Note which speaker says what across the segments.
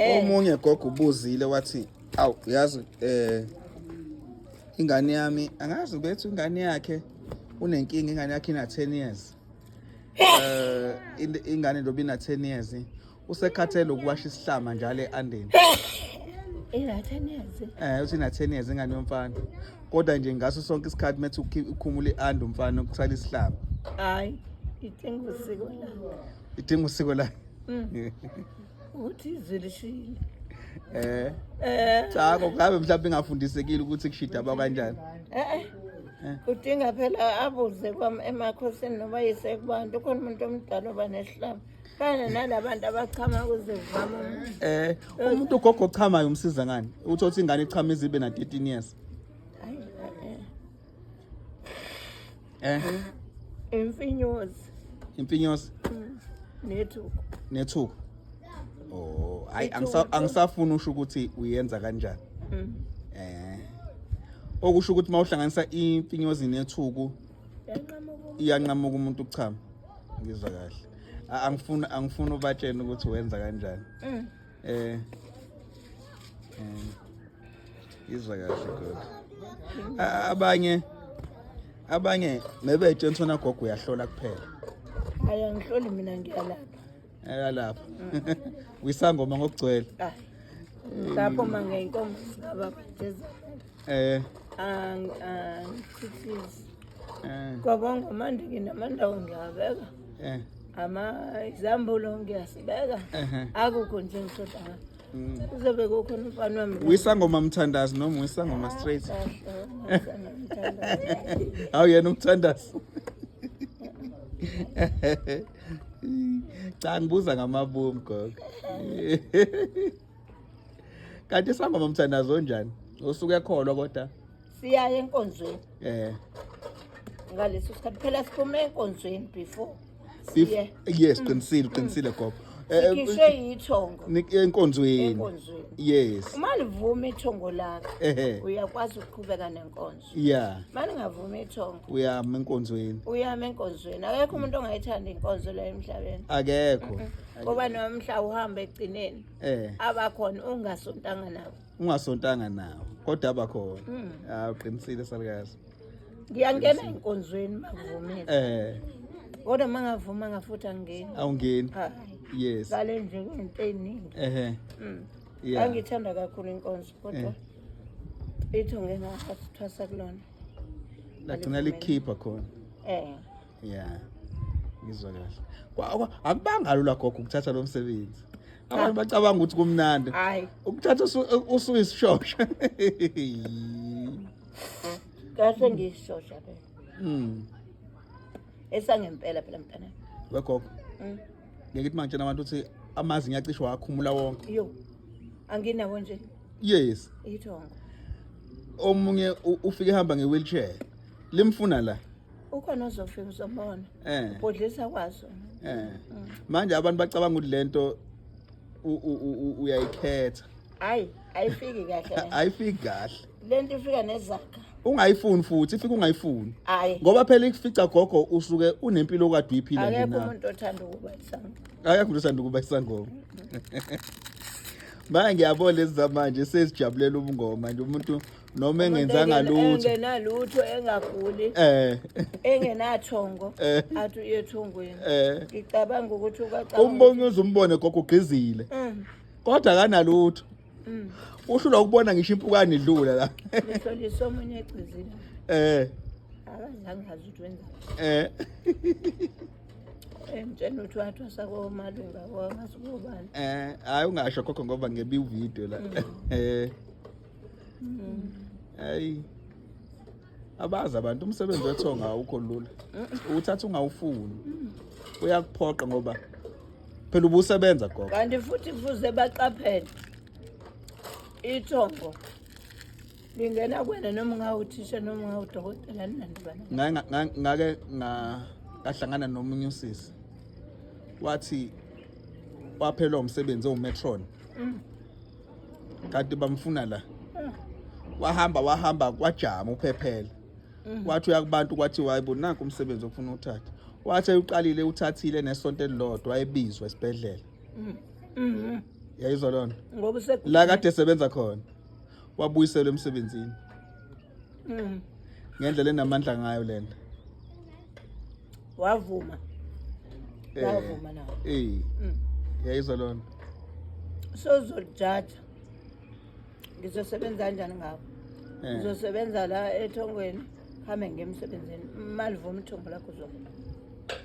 Speaker 1: Omunye gogo ubuzile wathi awu yazi ingane yami angazi bethu ingane yakhe unenkinga, ingane yakhe ina 10 years. Ingane ndoba ina 10 years usekhathele ukuwasha isihlama njalo eandeni.
Speaker 2: Ina 10 years.
Speaker 1: Uthi ina 10 years ingane yomfana. Kodwa nje ngaso sonke isikhathi methi ukhumula iandi umfana ukusala isihlama.
Speaker 2: Hayi, idinga usiko lakhe.
Speaker 1: Idinga usiko lakhe.
Speaker 2: Uthi izwi lishile.
Speaker 1: Cha, ngabe mhlawumbe ingafundisekile ukuthi kushida ba kanjani.
Speaker 2: Udinga phela abuze kwam emakhosini noma yise kubantu, khona umuntu omdala oba nesihlama. Fana nalabantu abachama kuze kuvame umuntu.
Speaker 1: Umuntu ugogo ochamayo umsiza ngani? Uthi othi ingane ichama izibe na 13 years.
Speaker 2: Hayi, Imfinyozi.
Speaker 1: Imfinyozi?
Speaker 2: Nethuku.
Speaker 1: Nethuku. Oh, hayi,
Speaker 2: Ithuku.
Speaker 1: angisafuni usho ukuthi uyenza kanjani. Okusho ukuthi mawuhlanganisa imfinyozi nethuku iyanqamuka umuntu ukuchama. Ngizwa kahle. Angifuni ubatshene ukuthi wenza kanjani. Ngizwa kahle gogo. Abanye mebetshena thona gogo uyahlola kuphela.
Speaker 2: Hayi, angihloli mina, ngiyalapha.
Speaker 1: Uyalapha. Uyisangoma ngokugcwele.
Speaker 2: Hayi. Lapho mangeyinkomo zikababa nje. Angithithisi. Kwabonga manje nginamandawo ngiyabeka. Ama izambulo ngiyasibeka. Akukho nje ngishoda ngakho. Kuzobe kukhona umfana wami.
Speaker 1: Uyisangoma mthandazi noma uyisangoma straight?
Speaker 2: Kahle, mthandazi.
Speaker 1: Hawu, yena umthandazi. Cha, ngibuza ngamabomu gogo. Kanti isangoma mthandazi onjani? Usuke ekholwa kodwa?
Speaker 2: Siya enkonzweni. Ngaleso sikhathi phela siphume enkonzweni before. Siye.
Speaker 1: Yes, qinisile, qinisile gogo.
Speaker 2: Sikhishwe ithongo.
Speaker 1: Enkonzweni.
Speaker 2: Enkonzweni.
Speaker 1: Yes.
Speaker 2: Uma livuma ithongo lakho, uyakwazi ukuqhubeka nenkonzo. Uma lingavumi ithongo,
Speaker 1: Uyama enkonzweni.
Speaker 2: Uyama enkonzweni. Akekho umuntu ongayithanda inkonzo la emhlabeni.
Speaker 1: Akekho.
Speaker 2: Ngoba nomhla uhamba egcineni, abakhona ungasontanga nabo.
Speaker 1: Ungasontanga nawo, kodwa abakhona. Ah, uqinisile salukazi.
Speaker 2: Ngiyangena enkonzweni makuvumile. Kodwa mangavuma ngafuthi angingeni.
Speaker 1: Awungeni.
Speaker 2: Hayi.
Speaker 1: Yes.
Speaker 2: Ngale nje kwento eziningi. Angithanda kakhulu inkonzo kodwa itho ngeke kulona.
Speaker 1: Lagcina likhipha khona. Ngizwa kahle. Akubanga lula gogo ukuthatha lo msebenzi. Abantu bacabanga ukuthi kumnandi.
Speaker 2: Hayi.
Speaker 1: Ukuthatha usuyisishosha.
Speaker 2: Kahle ngishosha phela. Esangempela phela mntana.
Speaker 1: Wegogo. Ngeke ithi manje abantu uthi amazinyo acishwa wakhumula wonke.
Speaker 2: Yo. Anginawo nje.
Speaker 1: Yes.
Speaker 2: Ithongo.
Speaker 1: Omunye ufike ehamba nge-wheelchair. Limfuna la.
Speaker 2: Ukhona ozofika uzobona. Ubhodlisa kwaso.
Speaker 1: Manje abantu bacabanga ukuthi lento uyayikhetha.
Speaker 2: Hayi, ayifiki kahle.
Speaker 1: Ayifiki kahle.
Speaker 2: Lento ifika nezakha.
Speaker 1: Ungayifuni futhi, ifika ungayifuni.
Speaker 2: Hayi.
Speaker 1: Ngoba phela ikufica gogo usuke unempilo okade uyiphila nje
Speaker 2: Akekho
Speaker 1: nawe.
Speaker 2: umuntu othanda ukuba isangoma.
Speaker 1: Akekho umuntu othanda ukuba isangoma. Manje ngiyabona lezi zamanje sezijabulela ubungoma nje, umuntu noma engenzanga lutho.
Speaker 2: Engenalutho, engaguli. Engenathongo. Athi uye ethongweni. Ngicabanga ukuthi ukacabanga.
Speaker 1: Umbongi uzumbone gogo ugqizile. Kodwa akanalutho. Uhlulwa ukubona ngisho impukane idlula la.
Speaker 2: Ngihloliswa omunye egqizile. Akazange azi ukuthi wenza. Ngitshela ukuthi wathwasa komalunga kwamasibobani.
Speaker 1: Hayi ungasho gogo ngoba ngebi video la. Hayi. Abazi abantu umsebenzi wethonga awukho lula. Uthatha ungawufuni. Uyakuphoqa ngoba phela ubusebenza gogo.
Speaker 2: Kanti futhi kufuze baqaphele. Ithongo lingena kuwena noma ungawuthisha noma ungawudokotela linandibana.
Speaker 1: Ngake ngahlangana nomunye usisi. Wathi waphelwa umsebenzi owumetron. Kanti bamfuna la. Wahamba, wahamba kwajama uphephela. Wathi uya kubantu kwathi hayibo nanku umsebenzi ofuna uthatha. Wathi uqalile uthathile nesonto elilodwa wayebizwa esibhedlela. Yayizwa lona.
Speaker 2: Ngoba useguge.
Speaker 1: La kade esebenza khona. Wabuyiselwa emsebenzini. Ngendlela enamandla ngayo lento.
Speaker 2: Wavuma. Wavuma nawo.
Speaker 1: Eh. Yayizwa lona.
Speaker 2: Sozolijaja. Ngizosebenza kanjani ngakho?
Speaker 1: Eh.
Speaker 2: Ngizosebenza la ethongweni, hambe ngiye emsebenzini. Malivuma ithongo lakho uzovuma.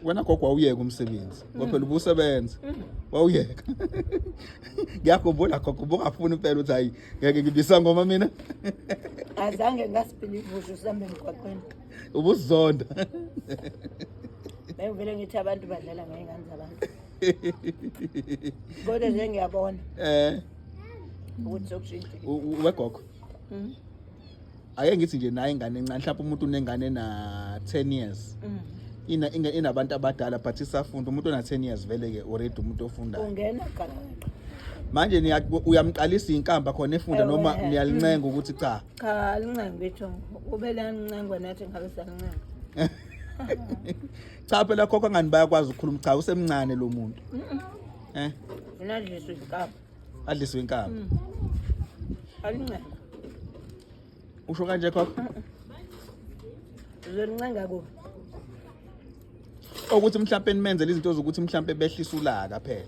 Speaker 1: Wena gogo wawuyeka umsebenzi. Ngoba phela ubusebenza. Wawuyeka. Ngiyakhumbula gogo ubungafuni impela ukuthi hayi ngeke ngibisa ngoma mina.
Speaker 2: Azange ngasibhilive usho sihambe emgwaqweni.
Speaker 1: Ubuzonda.
Speaker 2: Bengivele ngithi abantu badlala ngey'ngane zabantu. Kodwa nje ngiyabona ukuthi sokushintshile.
Speaker 1: Wegogo. Ake ngithi nje naye ingane encane mhlawumbe umuntu unengane na 10 years. Ina inabantu abadala but isafunda umuntu ona 10 years vele ke already umuntu ofundayo.
Speaker 2: Ungena galaqa.
Speaker 1: Manje uyamqalisa inkamba khona efunda
Speaker 2: Ewe.
Speaker 1: noma niyalincenga ukuthi cha.
Speaker 2: Cha, alincengi ithongo. Kube liyancengwa nathi ngabe siyalincenga.
Speaker 1: Cha phela khokho ngani bayakwazi ukukhuluma cha usemncane lo muntu. Eh
Speaker 2: Mina adliswe inkaba.
Speaker 1: adliswe inkamba.
Speaker 2: Alincenga.
Speaker 1: Usho kanje khokho?
Speaker 2: Uzolincenga kuphi?
Speaker 1: Ukuthi mhlawumbe nimenzele izinto zokuthi mhlawumbe behlisa ulaka phela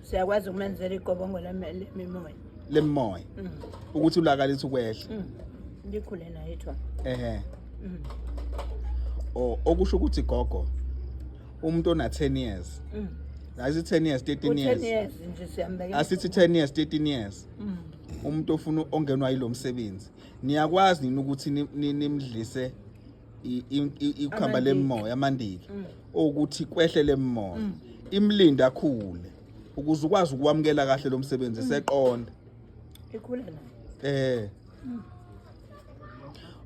Speaker 2: Siyakwazi ukumenzela igobongo lemimoya.
Speaker 1: lemimoya. Ukuthi ulaka lithi ukwehla.
Speaker 2: Likhule nayo ithongo.
Speaker 1: Ehe. O okusho ukuthi gogo umuntu ona 10 years. Ayithi 10 years 13
Speaker 2: U-10
Speaker 1: years.
Speaker 2: years nje siyambeka.
Speaker 1: Asithi 10 years 13 years. Umuntu ofuna ongenwa yilomsebenzi. Niyakwazi nini ukuthi nimdlise ikhamba
Speaker 2: Amandiki.
Speaker 1: lemimoya amandiki ukuthi kwehle lemimoya. Imlindi akhule ukuze ukwazi ukwamukela kahle lo msebenzi seqonda.
Speaker 2: Ikhula nayo.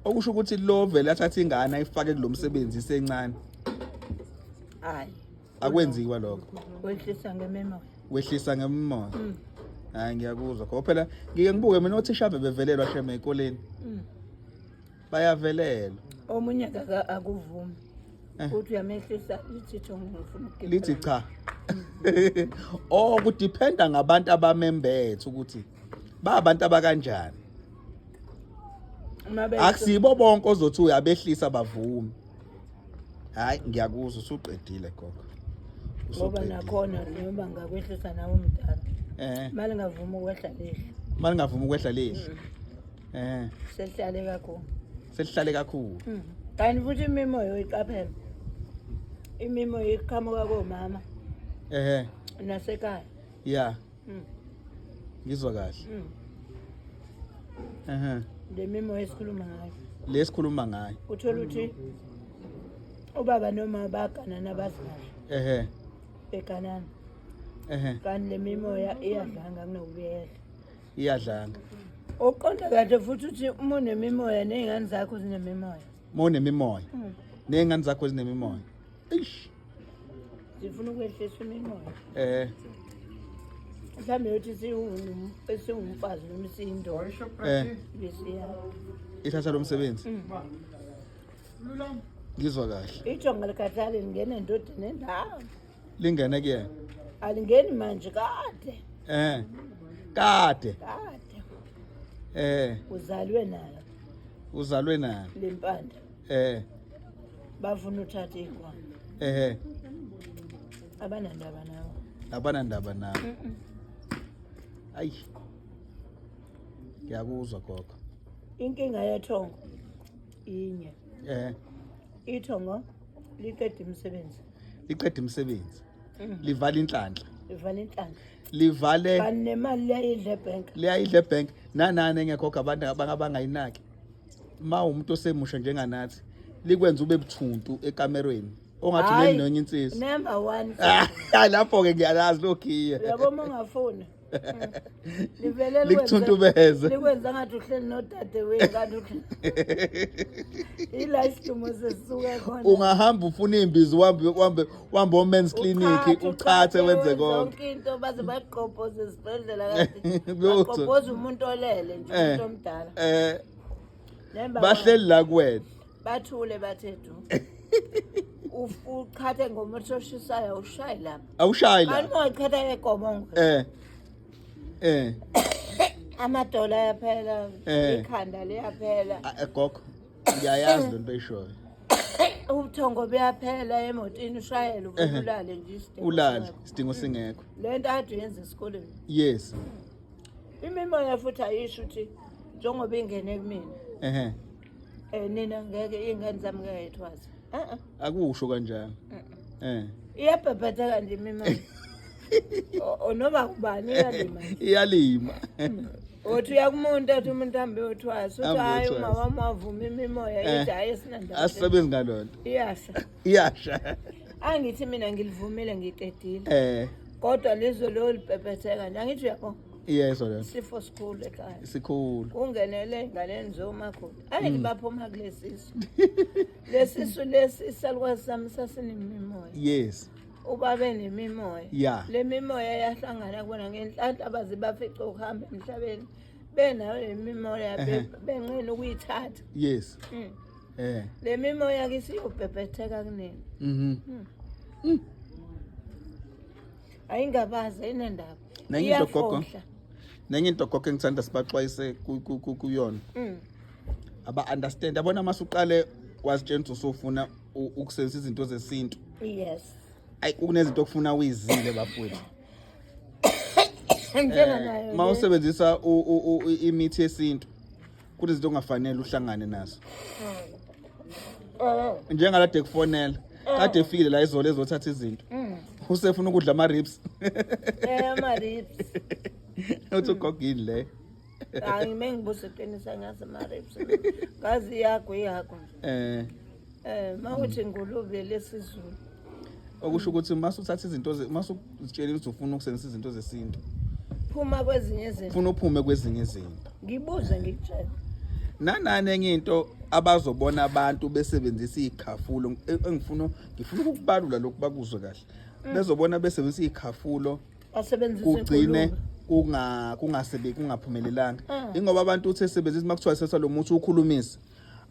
Speaker 1: Okusho ukuthi lo vele athatha ingane ayifake kulomsebenzi isencane.
Speaker 2: Hayi.
Speaker 1: Akwenziwa lokho.
Speaker 2: Wehlisa ngemimoya.
Speaker 1: Wehlisa ngemimoya. Hayi ngiyakuzwa. Ngoba phela ngike ngibuke mina othisha bevelelwa shame ezikoleni. Bayavelelwa.
Speaker 2: Omunye akuvumi. Uthi uyamehlisa lithi ithongo ngifuna ukugibela.
Speaker 1: Lithi cha. Oh kudependa ngabantu abamembethe ukuthi ba abantu abakanjani.
Speaker 2: Uma
Speaker 1: Akusibo bonke ozothi uyabehlisa bavume. Hayi ngiyakuzwa usuqedile gogo.
Speaker 2: Ngoba
Speaker 1: Usuqedile.
Speaker 2: nakhona noma ngakwehlisa nawe umdala. Mali ngavuma ukwehla lehla.
Speaker 1: Mali ngavuma ukwehla lehla.
Speaker 2: Selihlale kakhulu.
Speaker 1: Selihlale kakhulu.
Speaker 2: Kanti futhi imimoya uyiqaphela. Imimoya iqhamuka komama. Nasekhaya.
Speaker 1: Yeah. Ngizwa kahle.
Speaker 2: Le mimoya esikhuluma ngayo.
Speaker 1: Lesikhuluma ngayo.
Speaker 2: Uthola ukuthi ubaba noma baganana bazi kahle. Beganana. Kanti le mimoya iyadlanga kunokuyehla.
Speaker 1: Iyadlanga.
Speaker 2: Uqonda kahle futhi uthi uma unemimoya nezingane zakho zinemimoya.
Speaker 1: Uma unemimoya. Nezingane zakho zinemimoya. Eish.
Speaker 2: Zifuna ukwehlisa imimoya. Mhlawumbe uthi siwumfazi noma siyindoda. Besiya.
Speaker 1: Ithatha lo msebenzi. Ngizwa kahle.
Speaker 2: Ithonga likhathali lingena endodeni endawo.
Speaker 1: Lingene kuyena.
Speaker 2: Alingeni manje kade.
Speaker 1: Kade.
Speaker 2: Kade. Uzalwe nayo.
Speaker 1: Uzalwe nayo.
Speaker 2: Lempande. Bafuna uthatha igwa. Abanandaba nawe.
Speaker 1: Abanandaba nawe. Ayi. Ngiyakuzwa gogo.
Speaker 2: Inkinga yethongo inye. Ithongo liqeda imisebenzi.
Speaker 1: Liqeda imisebenzi. Livala inhlanhla.
Speaker 2: Livala inhlanhla.
Speaker 1: Livale.
Speaker 2: Kanti nemali liyayidla ebank.
Speaker 1: Liyayidla ebank. Nanani engekho abantu abangayinaki. Ma umuntu osemusha njenganathi likwenza ube buthuntu ekamerweni. Ongathi
Speaker 2: Hhayi,
Speaker 1: leni nonye insizwa.
Speaker 2: Number 1.
Speaker 1: Hayi lapho ke ngiyalazi lokhiye.
Speaker 2: Uyabo uma ungafuni. Livele
Speaker 1: Likuthuntubeze.
Speaker 2: Likwenza ngathi uhleli nodade wenu kanti uhleli. Ila isidumo sesisuka khona.
Speaker 1: Ungahamba ufuna imbizo uhambe o-men's clinic,
Speaker 2: Uchathe,
Speaker 1: uchathe wenze
Speaker 2: wenze
Speaker 1: konke.
Speaker 2: Yonke into baze bagqobhoze esibhedlela kanti
Speaker 1: Lutho.
Speaker 2: bagqobhoza umuntu olele nje, umuntu omdala. Nemba
Speaker 1: Bahleli la kuwena.
Speaker 2: Bathule bathe du. Uchathe ngomuthi oshisayo awushayi lapha.
Speaker 1: Awushayi lapha.
Speaker 2: Kanti uma uchatha ngegobongo. Amadola ayaphela, ikhanda liyaphela.
Speaker 1: Gogo, ngiyayazi lento oyishoyo.
Speaker 2: Ubuthongo buyaphela emotini, ushayele uvele ulale nje isidingo
Speaker 1: Ulale
Speaker 2: singekho.
Speaker 1: isidingo singekho.
Speaker 2: Le nto ade uyenza esikoleni. Imimoya futhi ayisho ukuthi njengoba ingene kumina, nina ngeke iy'ngane zami ngeke yithwase. E-e.
Speaker 1: Akusho kanjalo.
Speaker 2: Iyabhebhetheka nje imimoya. Noma kubani iyalima.
Speaker 1: Iyalima.
Speaker 2: Uthi uya kumuntu, athi umuntu hambe uyothwasa, uthi
Speaker 1: Hambe
Speaker 2: hhayi,
Speaker 1: uyothwasa.
Speaker 2: uma wami wavuma imimoya, ithi hhayi, sinandaba.
Speaker 1: Asisebenzi ngalonto.
Speaker 2: Iyasha.
Speaker 1: Iyasha.
Speaker 2: Angithi mina ngilivumile, ngiqedile. Kodwa lizwe lo libhebhetheka nje, angithi uyabo?
Speaker 1: Iyezwa lento.
Speaker 2: Isifo sikhulu ekhaya.
Speaker 1: Sikhulu.
Speaker 2: Kungenele ey'nganeni zomakoti. Ayi, baphuma kulesisu. Lesisu lesi isalukwazi sami sasinemimoya. Ubaba enemimoya. Le mimoya yahlangana kubona ngenhlanhla baze bafice ukuhamba emhlabeni. Benayo le mimoya, benqena ukuyithatha. Le mimoya ke isiyobhebhetheka kunini. Ayingabazi, ayinandaba.
Speaker 1: Nenye into, gogo.
Speaker 2: Iyafohla.
Speaker 1: Nenye into, gogo, engithanda sibaxwayise kuyona. Aba understand, yabona masuqale wazitshela ukuthi usufuna ukusebenzisa izinto zesintu. Ayi, kunezinto okufuna uyizile bafowethu.
Speaker 2: Njenganayo
Speaker 1: Uma
Speaker 2: nje.
Speaker 1: usebenzisa imithi yesintu, kunezinto ongafanele uhlangane nazo. Njengalade kufonela, kade efikile la izolo ezothatha izinto. Usefuna ukudla ama ribs.
Speaker 2: Ama ribs.
Speaker 1: Uthi ugogo yini le?
Speaker 2: Hayi, ngime ngibuze iqiniso, ngazi ama ribs. Ngazi yakho yakho nje. Mawuthi ingulube lesizulu.
Speaker 1: Okusho ukuthi mase uthatha izinto mase uzitshelile ukuthi ufuna ukusebenzisa izinto zesintu.
Speaker 2: Phuma kwezinye izinto.
Speaker 1: Ufuna uphume kwezinye izinto.
Speaker 2: Ngibuze ngikutshele.
Speaker 1: Nanani enye into abazobona abantu besebenzisa ikhafulo, engifuna ukukubalula lokhu bakuzwe kahle. Bezobona besebenzisa ikhafulo,
Speaker 2: Basebenzisa
Speaker 1: kugcine
Speaker 2: inkulumo.
Speaker 1: kungaphumelelanga. Ingoba abantu uthe sebenzisa makuthiwa setha lo muthi ukhulumise.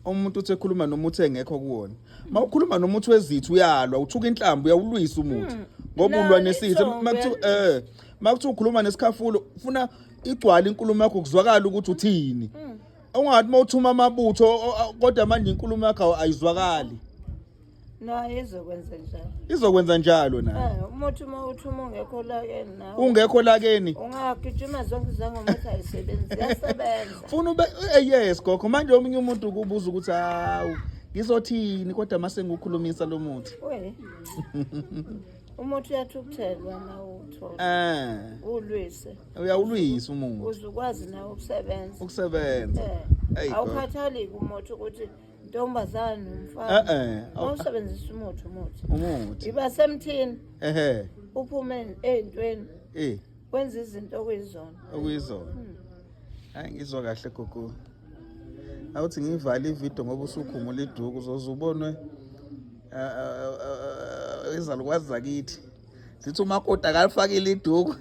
Speaker 1: Umuntu uthe ekhuluma nomuthi engekho kuwona. Mawukhuluma nomuthi wezithu uyalwa, uthuka inhlambu, uyawulwisa umuthi. Ngoba ulwa
Speaker 2: La,
Speaker 1: nesitha.
Speaker 2: ithongo
Speaker 1: Makuthiwa ukhuluma nesikhafulo, ufuna igcwale inkulumo yakho kuzwakala ukuthi uthini. Ungathi mawuthuma amabutho, kodwa manje inkulumo yakho ayizwakali.
Speaker 2: Nayo izokwenza njalo.
Speaker 1: Izokwenza njalo nayo.
Speaker 2: Umuthi uma uthuma ungekho lakeni nawe.
Speaker 1: Ungekho lakeni.
Speaker 2: Ungagijima zonke izangoma uthi ayisebenzi, iyasebenza.
Speaker 1: Funa ube yes gogo, manje omunye umuntu ukubuza ukuthi hawu ngizothini kodwa mase ngikukhulumisa lo muthi.
Speaker 2: We. Umuthi uyathukuthelwa nawe uthola. Ulwise.
Speaker 1: Uyawulwisa umuthi.
Speaker 2: Uze ukwazi nawe ukusebenza.
Speaker 1: Ukusebenza. Hey, gogo.
Speaker 2: Awukhathali umuthi ukuthi ntombazane nomfana. Mawusebenzisa umuthi, umuthi.
Speaker 1: Umuthi.
Speaker 2: Iba semthini. Uphume ey'ntweni. Wenza izinto okuyizona.
Speaker 1: Okuyizona. Hayi, ngizwa kahle gogo. Awuthi ngivale ivideo ngoba usukhumula iduku uzoze ubonwe izalukwazi zakithi. Sithi umakoti akalifakile iduku.